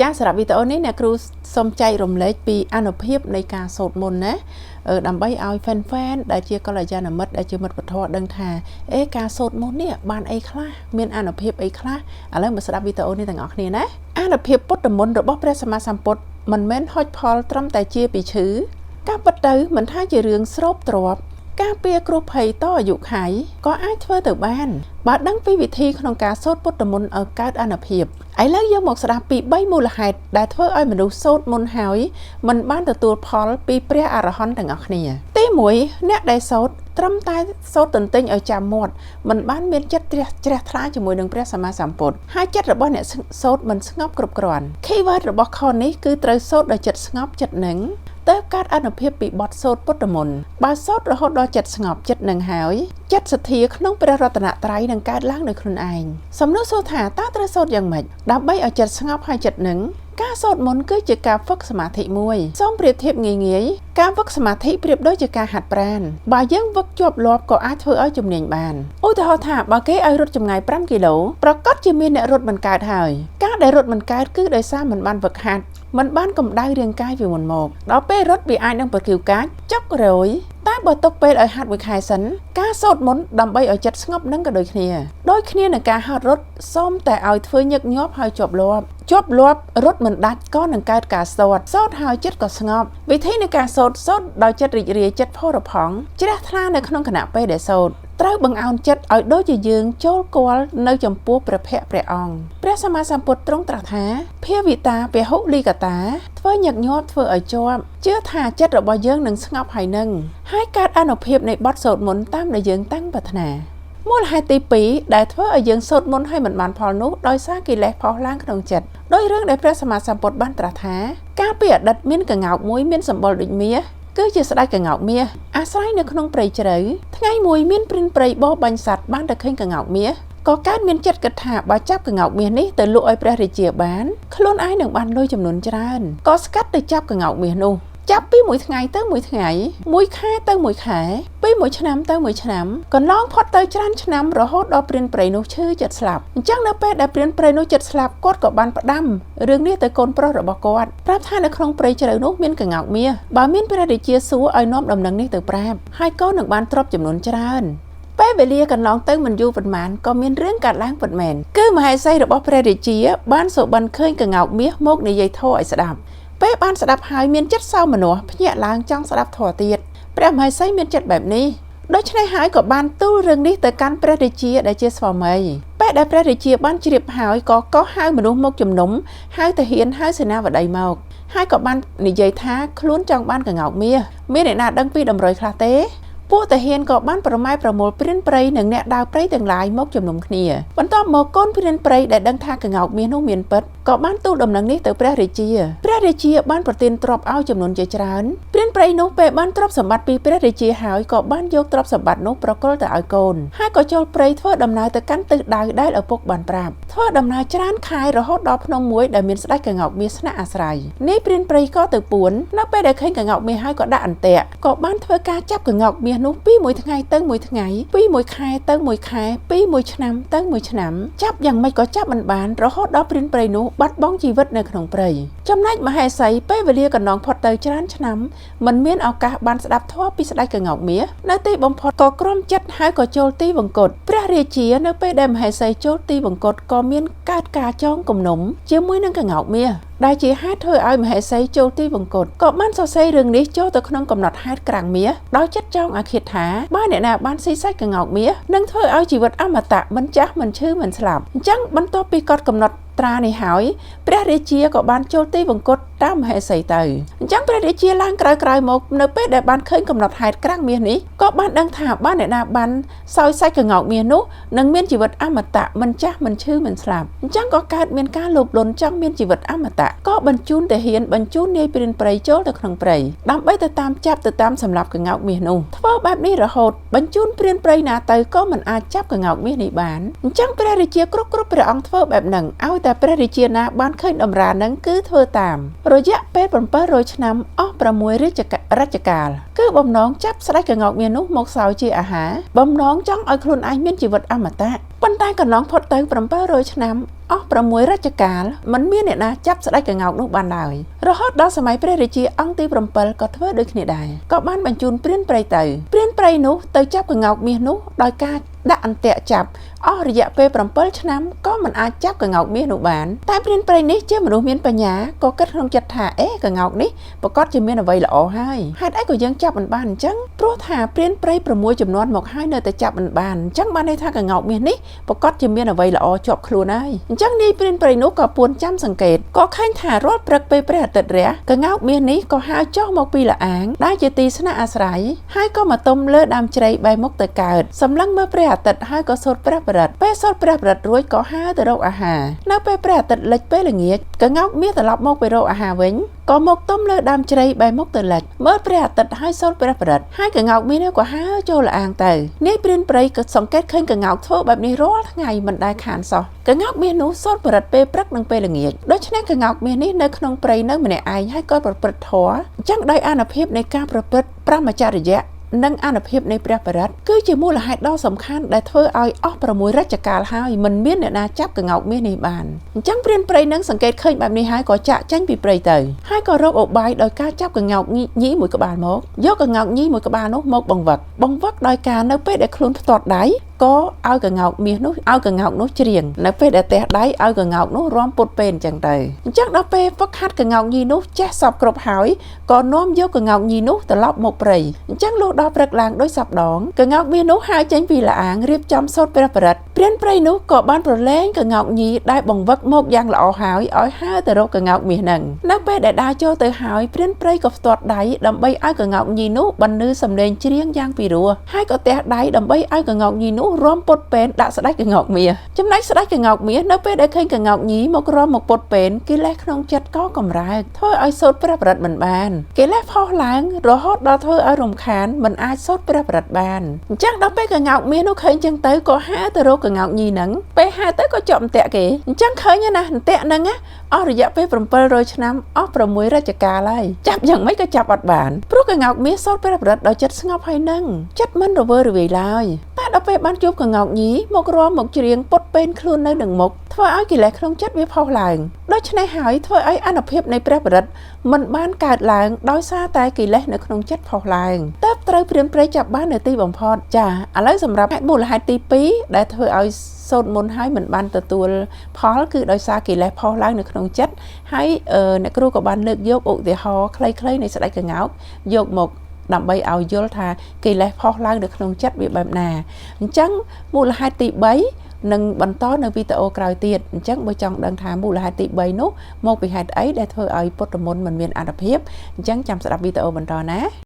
ចាសម្រាប់វីដេអូនេះអ្នកគ្រូសូមចែករំលែកពីអានុភាពនៃការសូត្រមន្តណាដើម្បីឲ្យ fan fan ដែលជាកល្យាណមិត្តដែលជាមិត្តពធដឹងថាអេការសូត្រមន្តនេះបានអីខ្លះមានអានុភាពអីខ្លះឥឡូវមកស្ដាប់វីដេអូនេះទាំងអស់គ្នាណាអានុភាពពុទ្ធមន្តរបស់ព្រះសម្មាសម្ពុទ្ធមិនមែនហុចផលត្រឹមតែជាពីឈឺការពិតទៅមិនថាជារឿងស្រូបទ្របការពារគ្រោះភ័យតអាយុខៃក៏អាចធ្វើទៅបានបើដឹងពីវិធីក្នុងការសូត្រពុទ្ធមន្តឲ្យកើតអានុភាពឥឡូវយើងមកស្ដាប់ពី3មូលហេតុដែលធ្វើឲ្យមនុស្សសូត្រមន្តហើយមិនបានទទួលផលពីព្រះអរហន្តទាំងអស់គ្នាទី1អ្នកដែលសូត្រត្រឹមតែសូត្រទន្ទិញឲ្យចាំមាត់មិនបានមានចិត្តជ្រះជ្រះថ្លាជាមួយនឹងព្រះសម្មាសម្ពុទ្ធហើយចិត្តរបស់អ្នកសូត្រមិនស្ងប់គ្រប់គ្រាន់ keyword របស់ខនេះគឺត្រូវសូត្រដោយចិត្តស្ងប់ចិត្តនឹងទៅកើតអនុភាពពីបទសូត្រពុទ្ធមន្តបើសូត្ររហូតដល់ចិត្តស្ងប់ចិត្តនឹងហើយចិត្តសទ្ធាក្នុងព្រះរតនត្រ័យនឹងកើតឡើងដោយខ្លួនឯងសំណួរសួរថាតើត្រូវសូត្រយ៉ាងម៉េចដើម្បីឲ្យចិត្តស្ងប់ហើយចិត្តនឹងការសូត្រមន្តគឺជាការហ្វឹកសមាធិមួយសូមប្រៀបធៀបងាយងាយការហ្វឹកសមាធិប្រៀបដូចជាការហាត់ប្រាណបើយើងហ្វឹកជាប់លាប់ក៏អាចធ្វើឲ្យជំនាញបានឧទាហរណ៍ថាបើគេឲ្យរត់ចម្ងាយ5គីឡូប្រកាសជាមានអ្នករត់មិនកើតហើយការដែលរត់មិនកើតគឺដោយសារមិនបានហ្វឹកហាត់មិនបានកម្ដៅរាងកាយពីមុនមកដល់ពេលរត់វាអាចនឹងប្រគិវកាចចុករយតែបើទុកពេលឲ្យហាត់មួយខែសិនការសូត្រមន្តដើម្បីឲ្យចិត្តស្ងប់នឹងក៏ដូចគ្នាដូចគ្នានឹងការហាត់រត់សូមតែឲ្យធ្វើញឹកញាប់ហើយជាប់លាប់ជាប់លាប់រត់មិនដាច់ក៏នឹងកើតការសូត្រសូត្រហើយចិត្តក៏ស្ងប់វិធីនៃការសូត្រសូត្រដោយចិត្តរីករាយចិត្តផូរផង់ជ្រះថ្លានៅក្នុងខណៈពេលដែលសូត្រត្រូវបង្អោនចិត្តឲ្យដូចជាយើងចូលគាល់នៅចំពោះព្រះភ័ក្ត្រព្រះអង្គព្រះសម្មាសម្ពុទ្ធទ្រង់ត្រាស់ថាភាវិតាពហុលីកតាធ្វើញឹកញាប់ធ្វើឲ្យជាប់ជឿថាចិត្តរបស់យើងនឹងស្ងប់ហើយនឹងហើយកើតអនុភាពនៃបទសូត្រមន្តតាមដែលយើងតាំងប្រាថ្នាមូលហេតុទី2ដែលធ្វើឲ្យយើងសូត្រមន្តឲ្យមិនបានផលនោះដោយសារកិលេសផុសឡើងក្នុងចិត្តដោយរឿងដែលព្រះសម្មាសម្ពុទ្ធបានត្រាស់ថាកាលពីអតីតមានកង្កោកមួយមានសម្បុរដូចមាសគឺជាស្ដេចកង្កោកមាសអាស្រ័យនៅក្នុងព្រៃជ្រៅថ្ងៃមួយមានព្រានព្រៃបរបាញ់សត្វបានទៅឃើញកង្កោកមាសក៏កើតមានចិត្តគិតថាបើចាប់កង្កោកមាសនេះទៅលក់ឲ្យព្រះរាជាបានខ្លួនឯងនឹងបានលុយចំនួនច្រើនក៏ស្កាត់ទៅចាប់កង្កោកមាសនោះចាប់ពីមួយថ្ងៃទៅមួយថ្ងៃមួយខែទៅមួយខែពីមួយឆ្នាំទៅមួយឆ្នាំកន្លងផុតទៅច្រើនឆ្នាំរហូតដល់ព្រានព្រៃនោះឈឺចិត្តស្លាប់អញ្ចឹងនៅពេលដែលព្រានព្រៃនោះចិត្តស្លាប់គាត់ក៏បានផ្ដាំរឿងនេះទៅកូនប្រុសរបស់គាត់ប្រាប់ថានៅក្នុងព្រៃជ្រៅនោះមានកង្កោកមាសបើមានព្រះរាជាសួរឲ្យនាំដំណឹងនេះទៅប្រាប់ហើយកូននឹងបានទ្រព្យចំនួនច្រើនពេលវេលាកន្លងទៅមិនយូរប៉ុន្មានក៏មានរឿងកើតឡើងពិតមែនគឺមហេសីរបស់ព្រះរាជាបានសុបិនឃើញកង្កោកមាសមកនិយាយធម៌ឲ្យស្ដាប់ពេលបានស្ដាប់ហើយមានចិត្តសោមនស្សភ្ញាក់ឡើងចង់ស្ដាប់ធម៌ទៀតព្រះមហេសីមានចិត្តបែបនេះដូច្នេះហើយក៏បានទូលរឿងនេះទៅកាន់ព្រះរាជាដែលជាស្វាមីពេលដែលព្រះរាជាបានជ្រាបហើយក៏កោះហៅមនុស្សមកជំនុំហៅទាហានហៅសេនាបតីមកហើយក៏បាននិយាយថាខ្លួនចង់បានកង្កោកមាសមានអ្នកណាដឹងពីតម្រុយខ្លះទេពួកទាហានក៏បានប្រម៉ែប្រមូលព្រានព្រៃនិងអ្នកដើរព្រៃទាំងឡាយមកជំនុំគ្នាបន្ទាប់មកកូនព្រានព្រៃដែលដឹងថាកង្កោកមាសនោះមានពិតក៏បានទូលដំណឹងនេះទៅព្រះរាជាព្រះរាជាបានប្រទានទ្រព្យឲ្យចំនួនជាច្រើនព្រានព្រៃនោះពេលបានទ្រព្យសម្បត្តិពីព្រះរាជាហើយក៏បានយកទ្រព្យសម្បត្តិនោះប្រគល់ទៅឲ្យកូនហើយក៏ចូលព្រៃធ្វើដំណើរទៅកាន់ទិសដៅដែលឪពុកបានប្រាប់ធ្វើដំណើរច្រើនខែរហូតដល់ភ្នំមួយដែលមានស្ដេចកង្កោកមាសស្នាក់អាស្រ័យនាយព្រានព្រៃក៏ទៅពួននៅពេលដែលឃើញកង្កោកមាសហើយក៏ដាក់អន្ទាក់ក៏បានធ្វើការចាប់កង្កោកមាសនោះពីមួយថ្ងៃទៅមួយថ្ងៃពីមួយខែទៅមួយខែពីមួយឆ្នាំទៅមួយឆ្នាំចាប់យ៉ាងម៉េចក៏ចាប់មិនបានរហូតដល់ព្រានព្រៃនោះបាត់បង់ជីវិតនៅក្នុងព្រៃចំណែកមហេសីពេលវេលាកន្លងផុតទៅច្រើនឆ្នាំមិនមានឱកាសបានស្ដាប់ធម៌ពីស្ដេចកង្កោកមាសនៅទីបំផុតក៏ក្រំចិត្តហើយក៏ចូលទីវង្គតព្រះរាជានៅពេលដែលមហេសីចូលទីវង្គតក៏មានកើតការចងគំនុំជាមួយនឹងកង្កោកមាសដែលជាហេតុធ្វើឲ្យមហេសីចូលទីវង្គតក៏បានសរសេររឿងនេះចូលទៅក្នុងកំណត់ហេតុក្រាំងមាសដោយចិត្តចងអាឃាតថាបើអ្នកណាបានស៊ីសាច់កង្កោកមាសនឹងធ្វើឲ្យជីវិតអមតៈមិនចាស់មិនឈឺមិនស្លាប់អញ្ចឹងបន្ទាប់ពីគាត់កំណត់ត្រានេះហើយព្រះរាជាក៏បានចូលទីវង្គតតាមមហេសីទៅអញ្ចឹងព្រះរាជាឡើងក្រោយៗមកនៅពេលដែលបានឃើញកំណត់ហេតុក្រាំងមាសនេះក៏បានដឹងថាបានអ្នកណាបានសោយសាច់កង្កោកមាសនោះនឹងមានជីវិតអមតៈមិនចាស់មិនឈឺមិនស្លាប់អញ្ចឹងក៏កើតមានការលោភលន់ចង់មានជីវិតអមតៈក៏បញ្ជូនទាហានបញ្ជូននាយព្រានព្រៃចូលទៅក្នុងព្រៃដើម្បីទៅតាមចាប់ទៅតាមសម្លាប់កង្កោកមាសនោះធ្វើបែបនេះរហូតបញ្ជូនព្រានព្រៃណាទៅក៏មិនអាចចាប់កង្កោកមាសនេះបានអញ្ចឹងព្រះរាជាគ្រប់ព្រះអង្គធ្វើបែបហ្នឹងឲ្យ តែព្រះរាជាណាបានឃើញតម្រានឹងគឺធ្វើតាមរយៈពេល700ឆ្នាំអស់6រាជរជ្ជកាលគឺបំណងចាប់ស្ដេចក្ងោកមាសនោះមកសោយជាអាហារបំណងចង់ឲ្យខ្លួនឯងមានជីវិតអមតៈប៉ុន្តែកន្លងផុតទៅ700ឆ្នាំអស់6រជ្ជកាលមិនមានអ្នកណាចាប់ស្ដេចក្ងោកនោះបានឡើយរហូតដល់សម័យព្រះរាជាអង្គទី7ក៏ធ្វើដូចគ្នាដែរក៏បានបញ្ជូនព្រានព្រៃទៅព្រានព្រៃនោះទៅចាប់ក្ងោកមាសនោះដោយការដាក់អន្ទាក់ចាប់អស់រយៈពេល7ឆ្នាំក៏មិនអាចចាប់ក្ងោកមាសនោះបានតែព្រានព្រៃនេះជាមនុស្សមានបញ្ញាក៏គិតក្នុងចិត្តថាអេក្ងោកនេះប្រកាសជាមានអ្វីល្អហើយហេតុអីក៏យើងចាប់មិនបានអញ្ចឹងព្រោះថាព្រានព្រៃ6ចំនួនមកហើយនៅតែចាប់មិនបានអញ្ចឹងបានន័យថាក្ងោកមាសនេះប្រកាសជាមានអ្វីល្អជាប់ខ្លួនហើយអញ្ចឹងនាយព្រានព្រៃនោះក៏ពួនចាំសង្កេតក៏ឃើញថារាល់ព្រឹកពេលព្រះអាទិត្យរះក្ងោកមាសនេះក៏ហើរចុះមកពីល្អាងដែលជាទីស្នាក់អាស្រ័យហើយក៏មកទុំលើដើមជ្រៃបែរមុខទៅកើតសម្លឹងមើលព្រះអាទិត្យហើយក៏សូត្រព្រះបរិត្តពេលសូត្រព្រះបរិត្តរួចក៏ហើរទៅរកអាហារនៅពេលព្រះអាទិត្យលិចពេលល្ងាចក្ងោកមាសត្រឡប់មកពីរកអាហារវិញក៏មកទុំលើដើមជ្រៃបែរមុខទៅលិចមើលព្រះអាទិត្យហើយសូត្រព្រះបរិត្តហើយកងោកមាសនេះក៏ហើរចូលល្អាងទៅនាយព្រានព្រៃក៏សង្កេតឃើញកងោកធ្វើបែបនេះរាល់ថ្ងៃមិនដែលខានសោះកងោកមាសនោះសូត្របរិត្តពេលព្រឹកនិងពេលល្ងាចដូច្នេះកងោកមាសនេះនៅក្នុងព្រៃនៅម្នាក់ឯងហើយក៏ប្រព្រឹត្តធម៌អញ្ចឹងដោយអានុភាពនៃការប្រព្រឹត្តព្រហ្មចរិយៈនិងអានុភាពនៃព្រះបរិត្តគឺជាមូលហេតុដ៏សំខាន់ដែលធ្វើឲ្យអស់6រជ្ជកាលហើយមិនមានអ្នកណាចាប់ក្ងោកមាសនេះបានអញ្ចឹងព្រានព្រៃនឹងសង្កេតឃើញបែបនេះហើយក៏ចាក់ចេញពីព្រៃទៅហើយក៏រកឧបាយដោយការចាប់ក្ងោកញីមួយក្បាលមកយកក្ងោកញីមួយក្បាលនោះមកបង្វឹកបង្វឹកដោយការនៅពេលដែលខ្លួនផ្ទាត់ដៃក៏ឲ្យកងោកមាសនោះឲ្យកងោកនោះច្រៀងនៅពេលដែលទះដៃឲ្យកងោកនោះរាំពុតពេលអញ្ចឹងទៅអញ្ចឹងដល់ពេលហ្វឹកហាត់កងោកញីនោះចេះសពគ្រប់ហើយក៏នាំយកកងោកញីនោះត្រឡប់មកព្រៃអញ្ចឹងលុះដល់ព្រឹកឡើងដោយសពដងកងោកមាសនោះហើរចេញពីល្អាងរៀបចំសូត្រព្រះបរិត្តព្រានព្រៃនោះក៏បានប្រឡែងកងោកញីដែលបង្វឹកមកយ៉ាងល្អហើយឲ្យហើរទៅរកកងោកមាសនឹងនៅពេលដែលដើរចូលទៅហើយព្រានព្រៃក៏ផ្ទាត់ដៃដើម្បីឲ្យកងោកញីនោះបន្លឺសំឡេងច្រៀងយ៉ាងពីរោះហើយក៏ទះដៃដើម្បីឲ្យកងោកញីនោះរាំពុតពេនដាក់ស្ដេចកងោកមាសចំណែកស្ដេចកងោកមាសនៅពេលដែលឃើញកងោកញីមករំមកពុតពេនកិលេសក្នុងចិត្តក៏កម្រើកធ្វើឲ្យសូត្រព្រះបរិត្តមិនបានកិលេសផុសឡើងរហូតដល់ធ្វើឲ្យរំខានមិនអាចសូត្រព្រះបរិត្តបានអញ្ចឹងដល់ពេលកងោកមាសនោះឃើញចឹងទៅក៏ហើរទៅរកកងោកញីហ្នឹងពេលហើរទៅក៏ជាប់អន្ទាក់គេអញ្ចឹងឃើញណាអន្ទាក់ហ្នឹងណាអស់រយៈពេល700ឆ្នាំអស់6រជ្ជកាលហើយចាប់យ៉ាងម៉េចក៏ចាប់អត់បានព្រោះកងោកមាសសូត្រព្រះបរិត្តដោយចិត្តស្ងប់ហើយនឹងចិត្តមិនរវើរវាយឡើយតែដល់ពេលបានជួបកងោកញីមករំមកច្រៀងពុតពេនខ្លួននៅនឹងមុខធ្វើឲ្យកិលេសក្នុងចិត្តវាផុសឡើងដូច្នេះហើយធ្វើឲ្យអានុភាពនៃព្រះបរិត្តមិនបានកើតឡើងដោយសារតែកិលេសនៅក្នុងចិត្តផុសឡើងទើបត្រូវព្រានព្រៃចាប់បាននៅទីបំផុតចាឥឡូវសម្រាប់មូលហេតុទី2ដែលធ្វើឲ្យសូត្រមន្តហើយមិនបានទទួលផលគឺដោយសារកិលេសផុសឡើងនៅក្នុងចិត្តហើយអ្នកគ្រូក៏បានលើកយកឧទាហរណ៍ខ្លីៗនៃស្ដេចក្ងោកយកមកដើម្បីឲ្យយល់ថាកិលេសផុសឡើងនៅក្នុងចិត្តវាបែបណាអញ្ចឹងមូលហេតុទី3នឹងបន្តនៅវីដេអូក្រោយទៀតអញ្ចឹងបើចង់ដឹងថាមូលហេតុទី3នោះមកពីហេតុអីដែលធ្វើឲ្យពុទ្ធមន្តមិនមានអានុភាពអញ្ចឹងចាំស្ដាប់វីដេអូបន្តណា។